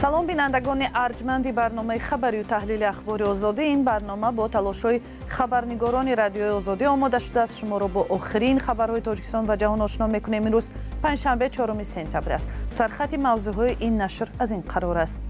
Салом, бинандагони арҷманди барномаи хабарию таҳлили Ахбори Озодӣ. Ин барнома бо талошҳои хабарнигорони Радиои Озодӣ омода шудааст. Шуморо бо охирин хабарҳои Тоҷикистон ва ҷаҳон ошно мекунем. Имрӯз панҷшанбе, 4 сентябр аст. Сархати мавзӯъҳои ин нашр аз ин қарор аст.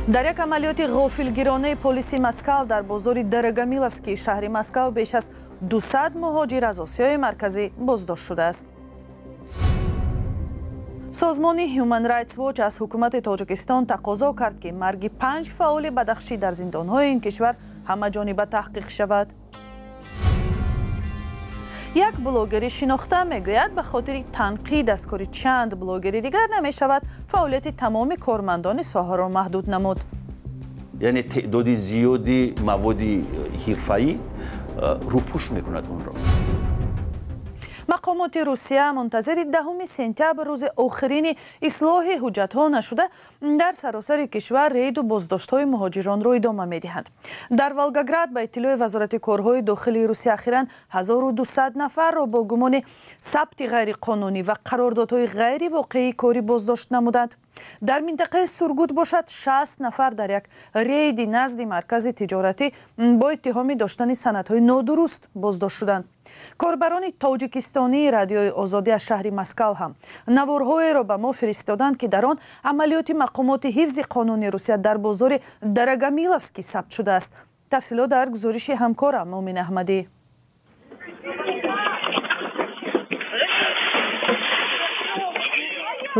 Дар як амалиёти ғофилгиронаи полиси Москав дар бозори Дорогомиловскии шаҳри Москав беш аз 200 муҳоҷир аз Осиёи Марказӣ боздошт шудааст. Созмони Human Rights Watch аз ҳукумати Тоҷикистон тақозо кард, ки марги 5 фаъоли бадахшӣ дар зиндонҳои ин кишвар ҳамаҷониба таҳқиқ шавад. Як блогери шинохта мегӯяд, ба хотири танқид аз кори чанд блогери дигар намешавад фаъолияти тамоми кормандони соҳаро маҳдуд намуд. Яъне теъдоди зиёди маводи ҳирфаӣ рӯпӯш мекунад онро. Мақомоти Русия мунтазири 10 сентябр, рӯзи охирини ислоҳи ҳуҷҷатҳо нашуда, дар саросари кишвар рейду боздоштҳои муҳоҷиронро идома медиҳанд. Дар Волгоград, ба иттилои Вазорати корҳои дохилии Русия, ахиран 1200 нафарро бо гумони сабти ғайриқонунӣ ва қарордодҳои ғайривоқеии корӣ боздошт намуданд. Дар минтақаи Сургут бошад, 60 нафар дар як рейди назди маркази тиҷоратӣ бо иттиҳоми доштани санадҳои нодуруст боздошт шуданд. Корбарони тоҷикистонии Радиои Озодӣ аз шаҳри Москав ҳам наворҳоеро ба мо фиристоданд, ки дар он амалиёти мақомоти ҳифзи қонуни Русия дар бозори Дорогомиловский сабт шудааст. Тафсилот дар гузориши ҳамкорам Мумин Аҳмадӣ.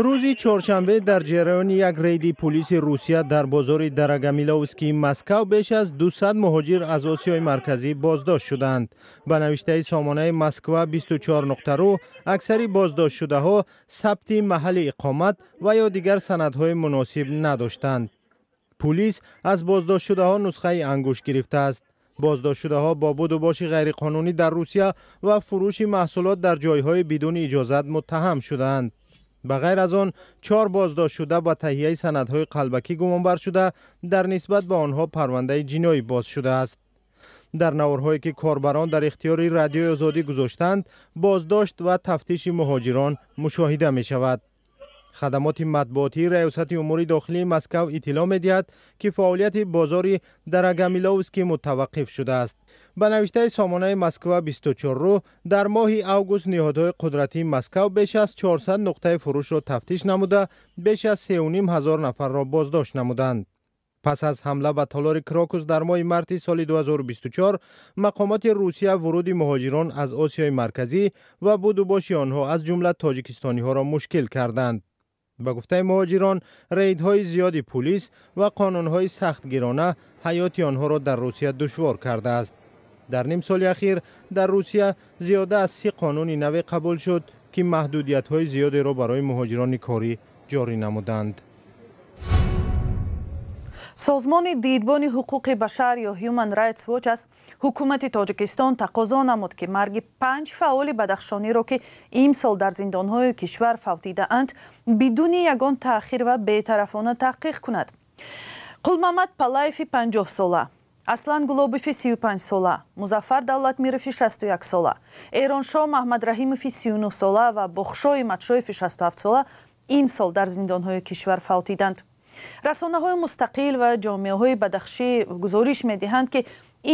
Рӯзи чоршанбе дар ҷараёни як рейди пулиси Русия дар бозори Дорогомиловскии Москав беш аз 200 муҳоҷир аз Осиёи Марказӣ боздошт шуданд. Ба навиштаи сомонаи Москва 24.ру, аксари боздоштшудаҳо сабти маҳалли иқомат ва ё дигар санадҳои муносиб надоштанд. Пулис аз боздоштшудаҳо нусхаи ангушт гирифтааст. Боздоштшудаҳо бо будубоши ғайриқонунӣ дар Русия ва фурӯши маҳсулот дар ҷойҳои бидуни иҷозат муттаҳам шудаанд. Ба ғайр аз он, 4 боздоштшуда ба таҳияи санадҳои қалбакӣ гумонбар шуда, дар нисбат ба онҳо парвандаи ҷиноӣ боз шудааст. Дар наворҳое, ки корбарон дар ихтиёри Радиои Озодӣ гузоштанд, боздошт ва тафтиши муҳоҷирон мушоҳида мешавад. Хадамоти матбуотии Раёсати умури дохилии Москав иттилоъ медиҳад, ки фаъолияти бозори Дорогомиловский мутаваққиф шудааст. Ба навиштаи сомонаи Москва 24.ру, дар моҳи август ниҳодҳои қудратии Москав беш аз 400 нуқтаи фурӯшро тафтиш намуда, беш аз 3500 нафарро боздошт намуданд. Пас аз ҳамла ба толори Крокус дар моҳи марти соли 2024, мақомоти Русия вуруди муҳоҷирон аз Осиёи Марказӣ ва будубоши онҳо, аз ҷумла тоҷикистониҳоро мушкил карданд. Ба гуфтаи муҳоҷирон, рейдҳои зиёди пулис ва қонунҳои сахтгирона ҳаёти онҳоро дар Русия душвор кардааст. Дар ним соли ахир дар Русия зиёда аз 30 қонуни наве қабул шуд, ки маҳдудиятҳои зиёдеро барои муҳоҷирони корӣ ҷорӣ намуданд. Созмони дидбони ҳуқуқи башар ё Human Rights Watch аз ҳукумати Тоҷикистон тақозо намуд, ки марги 5 фаъоли бадахшониро, ки имсол дар зиндонҳои кишвар фавтидаанд, бидуни ягон таъхир ва бетарафона таҳқиқ кунад. Қулмамад Палаеви 50-сола, Аслан Гулобови 35-сола, Музаффар Давлатмирови 61-сола, Эроншо Маҳмадраҳимови 39-сола ва Бохшои Матшоеви 67-сола имсол дар зиндонҳои кишвар фавтиданд. Расонаҳои мустақил ва ҷомеаҳои бадахшӣ гузориш медиҳанд, ки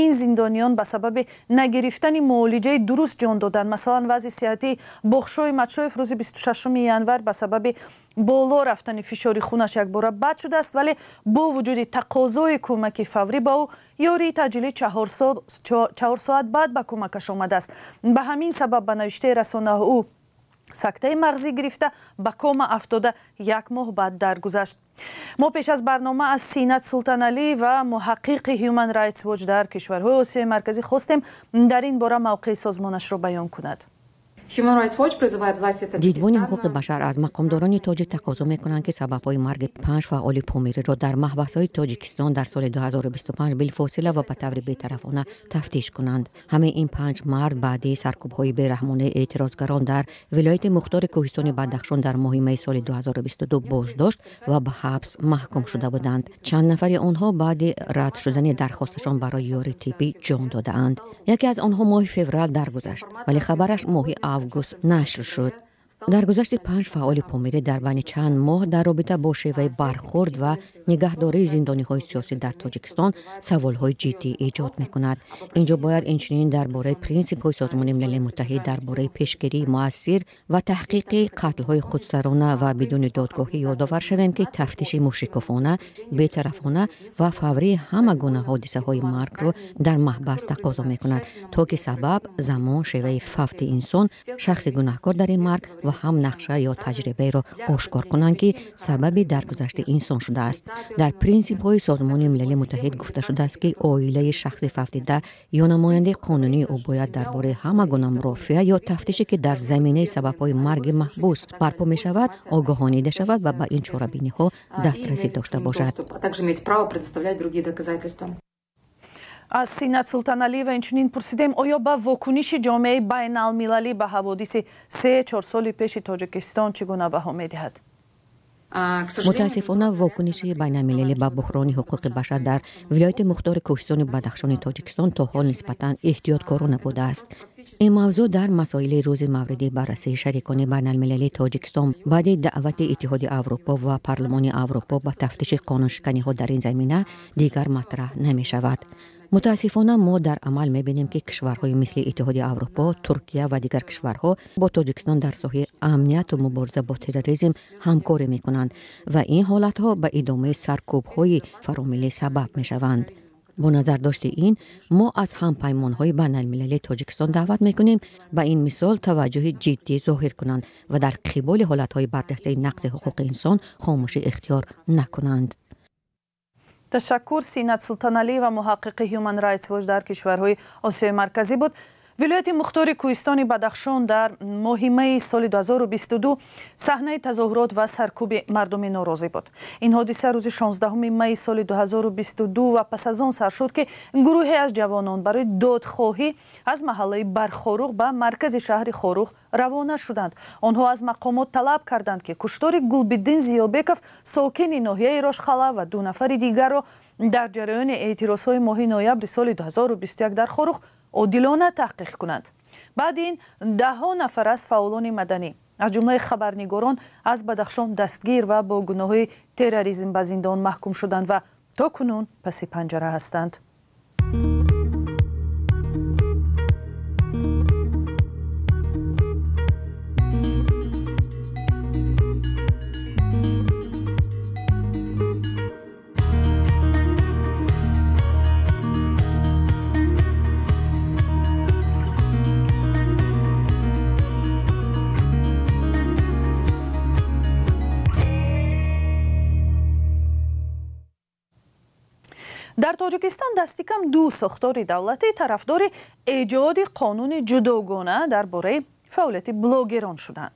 ин зиндониён ба сабаби нагирифтани муолиҷаи дуруст ҷон доданд. Масалан, вазъи сиҳатии Бохшои Матшоев рӯзи 26 январ ба сабаби боло рафтани фишори хунаш якбора бад шудааст, вале бо вуҷуди тақозои кӯмаки фаврӣ ба ӯ ёрии таъҷилӣ 4 соат баъд ба кӯмакаш омадааст. Ба ҳамин сабаб, ба навиштаи расонаҳо, ӯ сактаи мағзӣ гирифта, ба кома афтода, як моҳ баъд даргузашт. Мо пеш аз барнома аз Синат Султоналӣ ва муҳаққиқи Human Rights Watch дар кишварҳои Осиёи Марказӣ хостем, дар ин бора мавқеи созмонашро баён кунад. Дидбони ҳуқуқи башар аз мақомдорони тоҷик тақозо мекунанд, ки сабабҳои марги 5 фаъоли помириро дар маҳбасҳои Тоҷикистон дар соли 2025 билфосила ва ба таври бетарафона тафтиш кунанд. Ҳамаи ин 5 мард баъди саркӯбҳои бераҳмонаи эътирозгарон дар вилояти мухтори кӯҳистони Бадахшон дар моҳи майи соли 2022 боздошт ва ба ҳабс маҳкум шуда буданд. Чанд нафари онҳо баъди рад шудани дархосташон барои ёрии тиббӣ ҷон додаанд. Яке аз онҳо моҳи феврал даргузашт, вале хабараш моҳи август нашр шуд. Даргузашти 5 фаъоли помирӣ дар байни чанд моҳ дар робита бо шеваи бархӯрд ва нигаҳдории зиндониҳои сиёсӣ дар Тоҷикистон саволҳои ҷиддӣ эҷод мекунад. Инҷо бояд инчунин дар бораи принсипҳои Созмони Милали Муттаҳид дар бораи пешгирии муассир ва таҳқиқи қатлҳои худсарона ва бидуни додгоҳӣ ёдовар шавем, ки тафтиши мушикофона, бетарафона ва фаврии ҳама гуна ҳодисаҳои маргро дар маҳбас тақозо мекунад, то ки сабаб, замон, шеваи фавти инсон, шахси гунаҳкор дар ин марг ва ҳам нақша ё таҷрибаеро ошкор кунанд, ки сабаби даргузашти инсон шудааст. Дар принсипҳои Созмони Милали Муттаҳид гуфта шудааст, ки оилаи шахси фавтида ё намояндаи қонунии ӯ бояд дар бораи ҳама гуна мурофиа ё тафтише, ки дар заминаи сабабҳои марги маҳбус барпо мешавад, огоҳонида шавад ва ба ин чорабиниҳо дастрасӣ дошта бошад. Аз Синат Султоналиева инчунин пурсидем, оё ба вокуниши ҷомеаи байналмилалӣ ба ҳаводиси 3-4 соли пеши Тоҷикистон чӣ гуна баҳо медиҳад? Мутаассифона, вокуниши байналмилалӣ ба буҳрони ҳуқуқи башар дар вилояти мухтори Кӯҳистони Бадахшони Тоҷикистон то ҳол нисбатан эҳтиёткорона будааст. Ин мавзӯъ дар масоили рӯзи мавриди баррасии шарикони байналмилалии Тоҷикистон баъди даъвати Иттиҳоди Аврупо ва Парлумони Аврупо ба тафтиши қонуншиканиҳо дар ин замина дигар матраҳ намешавад. Мутаассифона, мо дар амал мебинем, ки кишварҳои мисли Иттиҳоди Аврупо, Туркия ва дигар кишварҳо бо Тоҷикистон дар соҳаи амнияту мубориза бо терроризм ҳамкорӣ мекунанд ва ин ҳолатҳо ба идомаи саркӯбҳои фаромиллӣ сабаб мешаванд. Бо назардошти ин, мо аз ҳампаймонҳои байналмилалии Тоҷикистон даъват мекунем, ба ин мисол таваҷҷӯҳи ҷиддӣ зоҳир кунанд ва дар қиболи ҳолатҳои барҷастаи нақзи ҳуқуқи инсон хомӯшӣ ихтиёр накунанд. Ташаккур. Синат Султоналиева, муҳаққиқи Human Rights Watch дар кишварҳои Осиёи Марказӣ буд. Вилояти мухтори Кӯҳистони Бадахшон дар моҳи майи соли 2022 саҳнаи тазоҳурот ва саркӯби мардуми норозӣ буд. Ин ҳодиса рӯзи 16 майи соли 2022 ва пас аз он сар шуд, ки гурӯҳе аз ҷавонон барои додхоҳӣ аз маҳаллаи Бархоруғ ба маркази шаҳри Хоруғ равона шуданд. Онҳо аз мақомот талаб карданд, ки куштори Гулбиддин Зиёбеков, сокини ноҳияи Рошқала, ва 2 нафари дигарро дар ҷараёни эътирозҳои моҳи ноябри соли 2021 дар Хоруғ одилона таҳқиқ кунанд. Баъди ин даҳҳо нафар аз фаъолони маданӣ, аз ҷумлаи хабарнигорон, аз Бадахшон дастгир ва бо гуноҳҳои терроризм ба зиндон маҳкум шуданд ва то кунун паси панҷара ҳастанд. Дар Тоҷикистон дасти кам 2 сохтори давлатӣ тарафдори эҷоди қонуни ҷудогона дар бораи фаъолияти блогерон шуданд.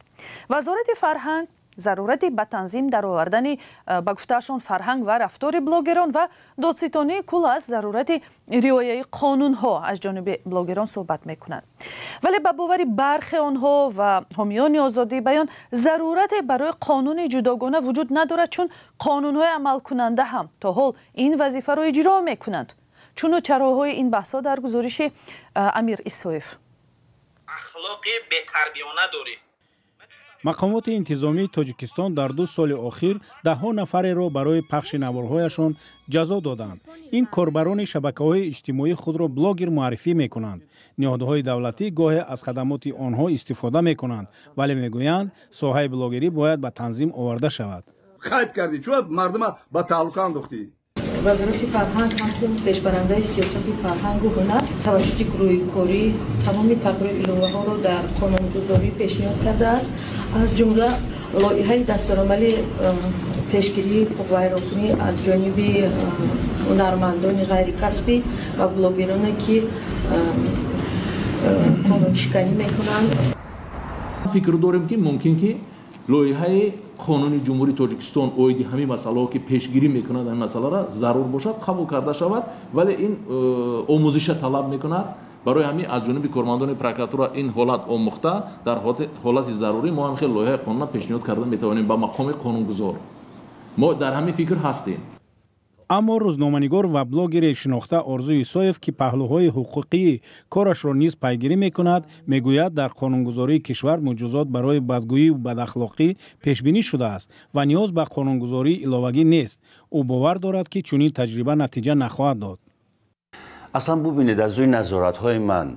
Вазорати фарҳанг зарурати ба танзим даровардани, ба гуфтаашон, фарҳанг ва рафтори блогерон ва додситонии кул аз зарурати риояи қонунҳо аз ҷониби блогерон суҳбат мекунанд. Вале ба бовари бархе онҳо ва ҳомиёни озодии баён зарурате барои қонуни ҷудогона вуҷуд надорад, чун қонунҳои амалкунанда ҳам то ҳол ин вазифаро иҷро мекунанд. Чуну чароҳои ин баҳсҳо дар гузориши Амир Исоев. Ахлоқи бетарбиёна дорӣ. Мақомоти интизомии Тоҷикистон дар 2 соли охир даҳҳо нафареро барои пахши наворҳояшон ҷазо доданд. Ин корбарони шабакаҳои иҷтимоӣ худро блогер муаррифӣ мекунанд. Ниҳодҳои давлатӣ гоҳе аз хадамоти онҳо истифода мекунанд, вале мегӯянд, соҳаи блогерӣ бояд ба танзим оварда шавад. Хайб кардӣ, чун мардума ба таҳлука андохтӣ. Вазорати фарҳанг ҳамчун пешбарандаи сиёсати фарҳангу ҳунар тавассути гурӯҳи корӣ тамоми тағйиру иловаҳоро дар қонунгузорӣ пешниҳод кардааст, аз ҷумла лоиҳаи дастурамали пешгирии ҳуқуқвайронкунӣ аз ҷониби ҳунармандони ғайрикасбӣ ва блогероне, ки қонуншиканӣ мекунанд. Фикр дорем, ки мумкин ки лоиҳаи қонуни Ҷумҳурии Тоҷикистон оиди ҳамин масъалаҳо, ки пешгирӣ мекунад ҳамин масъаларо, зарур бошад, қабул карда шавад, вале ин омӯзиша талаб мекунад. Барои ҳамин аз ҷониби кормандони прокуратура ин ҳолат омӯхта, дар ҳолати зарурӣ мо ҳам хел лоиҳаи қонунро пешниҳод карда метавонем ба мақоми қонунгузор. Мо дар ҳамин фикр ҳастем. Аммо рӯзноманигор ва блогери шинохта Орзу Исоев, ки паҳлӯҳои ҳуқуқии корашро низ пайгирӣ мекунад, мегӯяд, дар қонунгузории кишвар муҷозот барои бадгӯию бадахлоқӣ пешбинӣ шудааст ва ниёз ба қонунгузории иловагӣ нест. Ӯ бовар дорад, ки чунин таҷриба натиҷа нахоҳад дод. Аслан бубинед, аз рӯи назоратҳои ман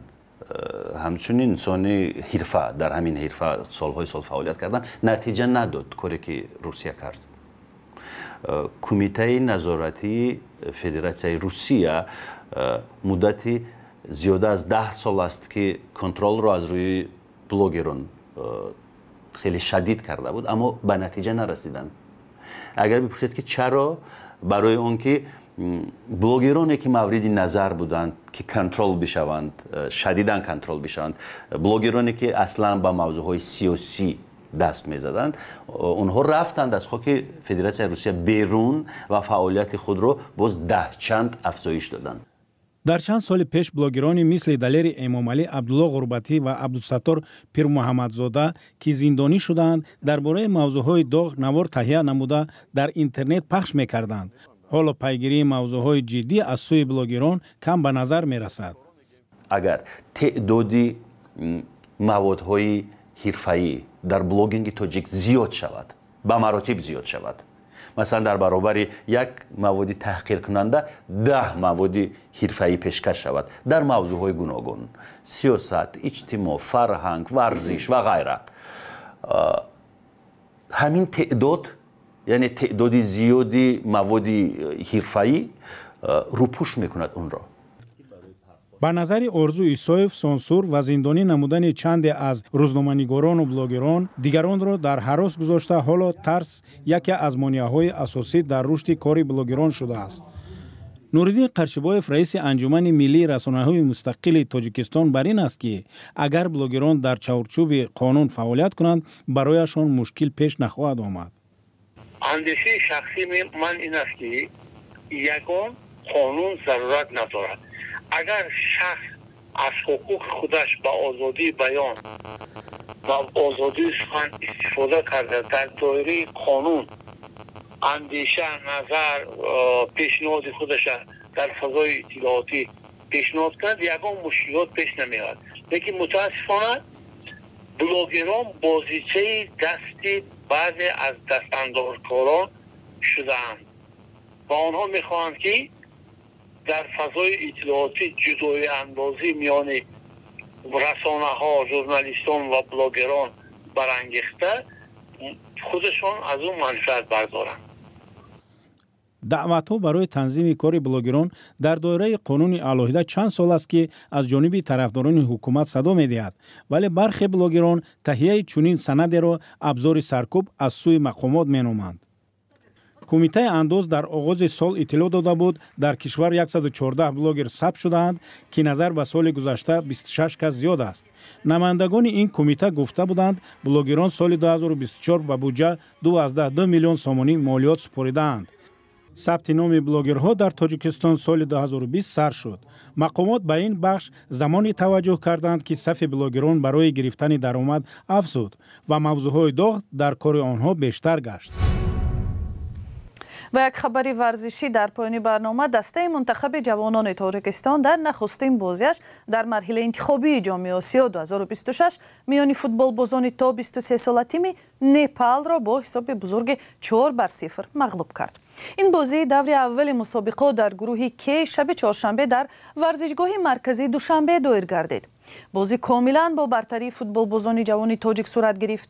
ҳамчун инсони ҳирфа, дар ҳамин ҳирфа солҳои сол фаъолият кардам, натиҷа надод коре ки Русия кард. Кумитаи назоратии Федератсияи Русия муддати зиёда аз 10 сол аст, ки контролро аз рӯи блогерон хеле шадид карда буд, аммо ба натиҷа нарасиданд. Агар бипурсед, ки чаро, барои он ки блогероне ки мавриди назар буданд, ки контрол бишаванд, шадидан контрол бишаванд, блогероне ки аслан ба мавзӯъҳои сиёсӣ даст мезаданд, онҳо рафтанд аз хоки Федератсияи Русия берун ва фаъолияти худро боз даҳчанд афзоиш доданд. Дар чанд соли пеш блогерони мисли Далери Эмомалӣ, Абдулло Ғурбатӣ ва Абдусаттор Пирмуҳаммадзода, ки зиндонӣ шудаанд, дар бораи мавзӯъҳои доғ навор таҳия намуда дар интернет пахш мекарданд. Ҳоло пайгирии мавзӯъҳои ҷиддӣ аз сӯи блогерон кам ба назар мерасад. Агар теъдоди маводҳои ҳирфаӣ дар блогинги тоҷик зиёд шавад, ба маротиб зиёд шавад, масалан, дар баробари як маводи таҳқиркунанда 10 маводи ҳирфаӣ пешкаш шавад дар мавзӯъҳои гуногун: сиёсат, иҷтимоъ, фарҳанг, варзиш ва ғайра, ҳамин теъдод, яъне теъдоди зиёди маводи ҳирфаӣ рӯпӯш мекунад онро. Ба назари Орзу Исоев, сансур ва зиндонӣ намудани чанде аз рӯзноманигорону блогерон дигаронро дар ҳарос гузошта, ҳоло тарс яке аз монеаҳои асосӣ дар рушди кори блогерон шудааст. Нуриддин Қаршибоев, раиси Анҷумани миллии расонаҳои мустақили Тоҷикистон, бар ин аст, ки агар блогерон дар чаҳорчӯби қонун фаъолият кунанд, барояшон мушкил пеш нахоҳад омад. Андешаи шахсии ман ин аст, ки ягон қонун зарурат надорад. Агар шахс аз ҳуқуқи худаш ба озодии баён ва озодии сухан истифода карда, дар доираи қонун андеша, назар, пешниҳоди худаша дар фазои иттилоотӣ пешниҳод кунад, ягон мушкилот пеш намеояд. Лекин мутаассифона блогерон бозичаи дасти баъзе аз дастандозкорон шудаанд ва онҳо мехоҳанд, ки дар фазои иттилоотӣ ҷудоиандозӣ миёни расонаҳо, журналистон ва блогерон барангехта, худашон аз он манфиат бардоранд. Даъватҳо барои танзими кори блогерон дар доираи қонуни алоҳида чанд сол аст, ки аз ҷониби тарафдорони ҳукумат садо медиҳад, вале бархе блогерон таҳияи чунин санадеро абзори саркӯб аз сӯи мақомот меноманд. Кумитаи андоз дар оғози сол иттилоъ дода буд, дар кишвар 114 блогер сабт шудаанд, ки назар ба соли гузашта 26 кас зиёд аст. Намояндагони ин кумита гуфта буданд, блогерон соли 2024 ба буҷа 2,2 миллион сомонӣ молиёт супоридаанд. Сабти номи блогерҳо дар Тоҷикистон соли 2020 сар шуд. Мақомот ба ин бахш замоне таваҷҷӯҳ карданд, ки сафи блогерон барои гирифтани даромад афзуд ва мавзӯъҳои доғ дар кори онҳо бештар гашт. Ва як хабари варзишӣ дар поёни барнома. Дастаи мунтахаби ҷавонони Тоҷикистон дар нахустин бозиаш дар марҳилаи интихобии Ҷоми Осиё 2026 миёни футболбозони то 23 сола тими Непалро бо ҳисоби бузурги 4-0 мағлуб кард. Ин бозии даври аввали мусобиқот дар гурӯҳи К шаби чоршанбе дар варзишгоҳи марказии Душанбе доир гардид. Бозӣ комилан бо бартарии футболбозони ҷавони тоҷик сурат гирифт.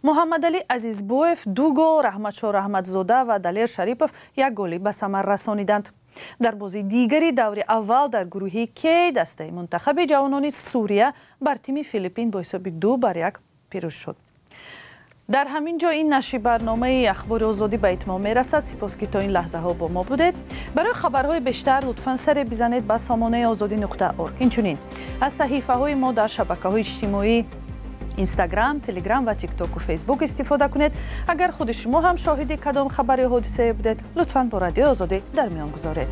Муҳаммадалӣ Азизбоев ду гол, Раҳматшоҳ Раҳматзода ва Далер Шарипов як голӣ ба самар расониданд. Дар бозии дигари даври аввал дар гурӯҳи К дастаи мунтахаби ҷавонони Сурия бар тими Филиппин бо ҳисоби 2-1 пирӯз шуд. Дар ҳамин ҷо ин нашри барномаи Ахбори Озодӣ ба итмом мерасад. Сипос, ки то ин лаҳзаҳо бо мо будед. Барои хабарҳои бештар лутфан саре бизанед ба сомонаи озодӣ.орг. Инчунин аз саҳифаҳои мо дар шабакаҳои иҷтимоӣ Инстаграм, Телеграм ва Тиктоку Фейсбук истифода кунед. Агар худи шумо ҳам шоҳиди кадом хабари ҳодисае будед, лутфан бо Радиои Озодӣ дар миён гузоред.